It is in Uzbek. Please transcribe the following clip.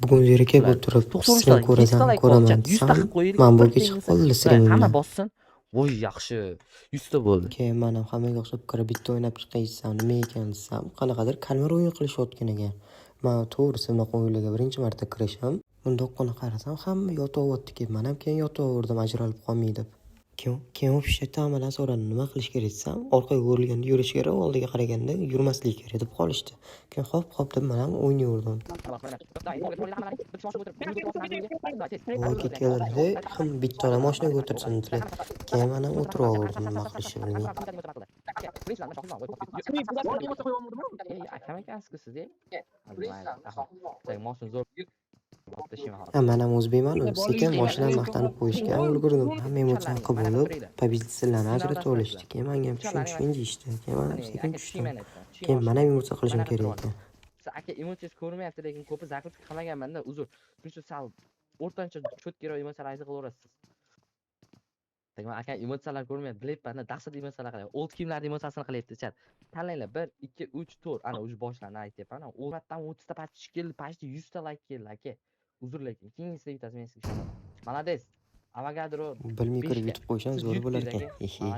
Bugun zerikib o'tirib 93 stream ta, 100 ta ko'rasan, layk bo'ldi. ko'raman 100 ta desam, qilib qo'yaylik. man Bir bo'lga chiqib tengisi. qoldi Hamma streamimdan. bossin. Voy, yaxshi. 100 ta bo'ldi. Keyin man ham hammaga o'xshab kirib bitta o'ynab chiqay desam, nima ekan desam, qanaqadir kalmar o'yin qilishayotgan ekan. Man to'g'risi bunaqa o'yinlarga birinchi marta kirishim. Bundoqqina qarasam, hamma yotyapti. Keyin man ham keyin yotaverdim, ajralib qolmay deb. Keyin общий hammadan so'radim, nima qilish kerak desam, orqaga o'rilganda yurish kerak, oldiga qaraganda yurmaslik kerak deb qolishdi. Keyin hop hop deb man ham o'ynayverdim. Voy, keldida, hamma bitta odam moshinaga o'tirsin dedilar. Keyin man ham o'tiraverdim, nima qilishni bilmay. Akam ekansiz siz, e? Moshin zo'r. Ha, man ham o'zbekman-u, sekin moshinani maqtanib qo'yishga ham ulgurdim. Hamma emotsiyani qilib bo'lib, победитель larni ajratib olishdi. Keyin manga ham tushing, tushing deyishdi. Keyin man ham sekin tushdim. Keyin man ham emotsiya qilishim kerak ekan. Aka, emotsiyasi ko'rinmayapti, lekin ko'pi закрутка qilmaganman-da, uzr. Shuning uchun sal o'rtancha чёткий roq emotsiyalarni qilaverasiz. Demak, aka, emotsiyalar ko'rinmayapti, bilyapman-da, dahshat emotsiyalar qilyapti. Old kiyimlarni emotsiyasini qilyapti chat. Tanlanglar, 1, 2, 3, 4. Ana, уже boshlandi, aytyapman. O'rmatdan 30 ta подписчик keldi, почти 100 ta layk keldi, aka. Uzr lekin, keyingisida yutasiz, men sizga ishonaman. Молодец. Avogadro Bilmay kirib 5 ga. yutib qo'ysam Siz zo'r bo'lar yutdingiz, ekan. aka. Ehe.